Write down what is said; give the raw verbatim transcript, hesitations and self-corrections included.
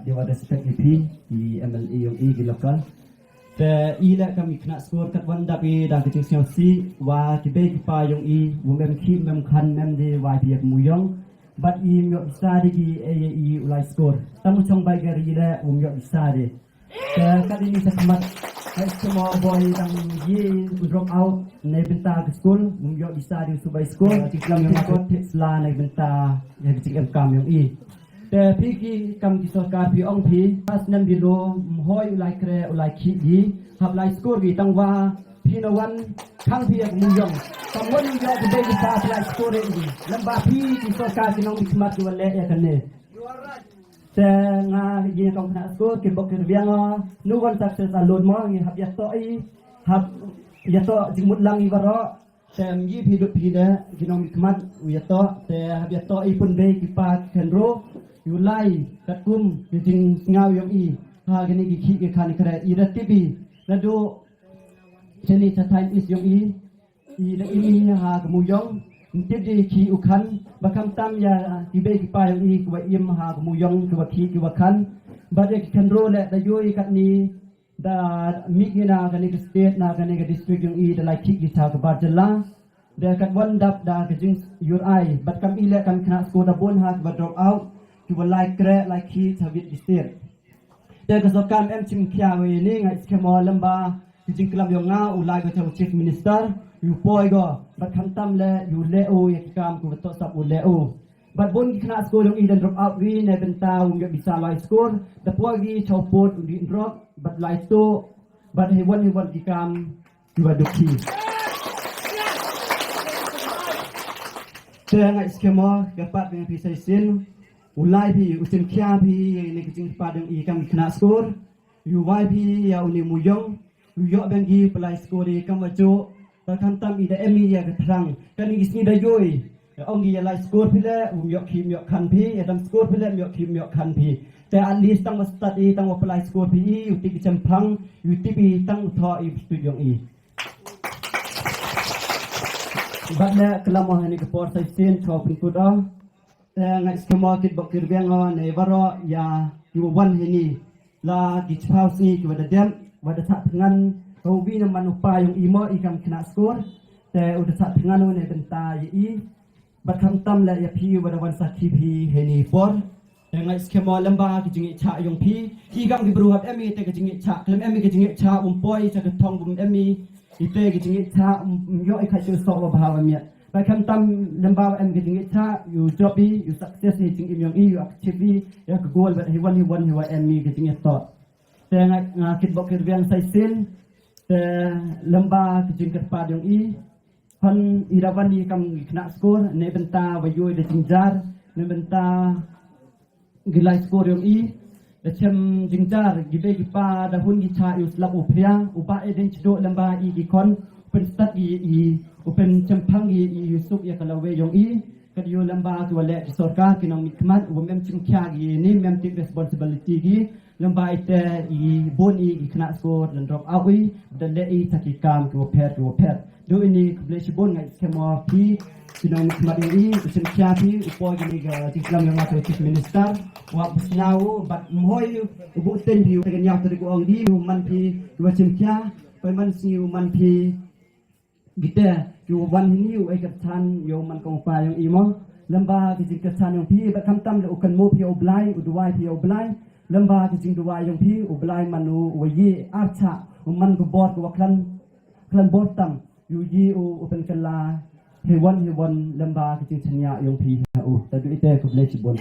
Dei wa respect ïa phi, i M L A yong i ki local. Te i leh kam i khynnah skur kat wan dap i da ka jingsngewsih wa ki bei ki pa yong i, u mem khih mem khan mem dei wa phi ïa ka muyong. Bad i ym ïoh bisa de ki ei ei i u lai skur. Tam u chong bai gar i leh u ym ïoh bisa de. Te kat ini sa khmat. Hai semua boy dang i u drop out na bynta ka skul, u ym ïoh bisa de u shu bai skul. Ki klam yong i kot thik sla na bynta ïa ka jingem kam yong i. Te phi ki kam ki sorkar phi ong phi, pas nem bilo, mhoi u lai kre u lai khih gi, hap lai skur gi tang wa phi na wan khang phi ïa ka muyong. Tam wan ïa ka dei ki sa lai skur ri. Lem ba phi ki sorkar ki nong bi khmat ki wan leh ïa kane. Te nga ïa kong khynnah skur ki bok ki rbiang o, nu wan success alone mo, ngi hap ïa to i, hap ïa to jingmut lang i baroh. Te ym yi phi duk phi de, ki nong bi khmat u ïa to, te hap ïa to i pun bei ki pa ki khenro, u lai katkum ki jingsngew yong i. Ha kane ki khih ki khan kre i da tibi, da du cheni cha time is yong i, i da im i ha ka muyong, ym tip de ki u khan, ba kham tam ïa ki bei ki pa yong i ki wa im ha ka muyong ki wa khih ki wa khan, ba de ki khenro le da yoi katni da mih ngi na kane ka state na kane ka district yong i da lai khih ki cha ka bar jylla. Da kat wan dap da ka jing yur ai, bad kam i leh kam khynnah skur da bun ha ki wa drop out, ki wa lai kre lai khih cha wit ki state. Te ka sorkar em chim khia wei ni ngai skhem o lem ba ki jingklam yong nga u lai ko cha u chief minister, u poi ko, bad kham tam le u leh u ïa ki kam ku to sap u leh u. Bad bun ki khynnah skur yong i da drop out ri na bynta u ym ïoh bisa lai skur, da poi ri cha u pud u di drop, bad lai to, bad hi wan hi wan ki kam ki wa duk hi. Te ngai skhem o ka pat ngai phi sai sin, u lai phi, u chim khia phi ïa ne ka jingpat yong i kam ki khynnah skur, u wai phi ïa u ne muyong, u ïoh beng ki palai skur i kam wa ju, ta kham tam i da em i ïa ka thrang, kan i sngi da yoi. Ong i ïa lai skur phi le, u ym ïoh khih ym ïoh khan phi, ïa dam skur phi le, ym ïoh khih ym ïoh khan phi. Te at least tang wa stad i, tang wa palai skur phi i, u tip i chemphang, u tip i tang u thoh i bstui yong i. Bad le klam o hani ka por sai sin, chaw pynkut o. Te ngai skhem o kit bok kit rbiang o ne baroh ïa ki wa wan hani. La ki chiphaw sngi ki wa da dem, wa da sah thngan, ka u wi na man u pa yong i mo i kam khynnah skur. Te u da sah thngan u ne bynta ïa i. Bad kham tam le ïa phi wa da wan sakhi phi hani por. Te ngai skhem o lem ba ki jingïeit chah yong phi. I kam ki bru hap em i te ka jingïeit chah. Klem em i ka jingïeit chah, um poi cha ka thong bum em i. I te ka jingïeit chah, um, um ïoh i kha chu sok wa bha wa miat. Ba kham tam lem ba em ka jingïeit chah, u jop i, u success i jingim yong i, u achieve i ïa ka goal, bad hi wan hi wan hi wa em i ka jingïeit to. Te nga, nga kit bok kit rbiang sai sin, te lem ba ka jingkyrpad yong i, hon i da wan i kam ki khynnah skur, ne bynta wa yoi da jingjar, ne bynta ki lai skur yong i, da chem jingjar, ki bei ki pa, da hun ki cha, u slap u phria, u ba e ding chdo lem ba i ki khon, u pynstad ki i, u pynchemphang ki i, u suk ïa ka lawei yong i, kat ïoh lem ba ki wa leh ki sorkar, ki nong mit khmat, u mem chim khia ki ni, mem tip responsibility ki, lem ba i te i bun i ki khynnah skur, dan drop out i, da leh i ta ki kam ki wa pher, ki wa pher. Du ini khublei shibun ngai skhem o phi, ki nong mit khmat yong i, u chim khia phi, u poi ki ni ka jingklam yong nga to chief minister, wa psnau, bad mhoi, u bu ten phi, u te ka nyaw ta ri ku ong di, u man phi, u wa chim khia, pa man sngi u man phi, Gite, ki wan hini u ei kyrchan ïa u man kong pa yong i mo. Lem ba ki jingkyrchan yong phi, bad kham tam le u kynmaw phi ïa u Blai, u duwai phi ïa u Blai. Lem ba ki jingduwai yong phi, u Blai man u, u ïa archa, u man ka bor ka wa khlem, khlem bor tam, u ïa u, u pynkylla, hi wan, hi wan, lem ba ki jingchania yong phi ha u. Ta du ite, khublei shibun.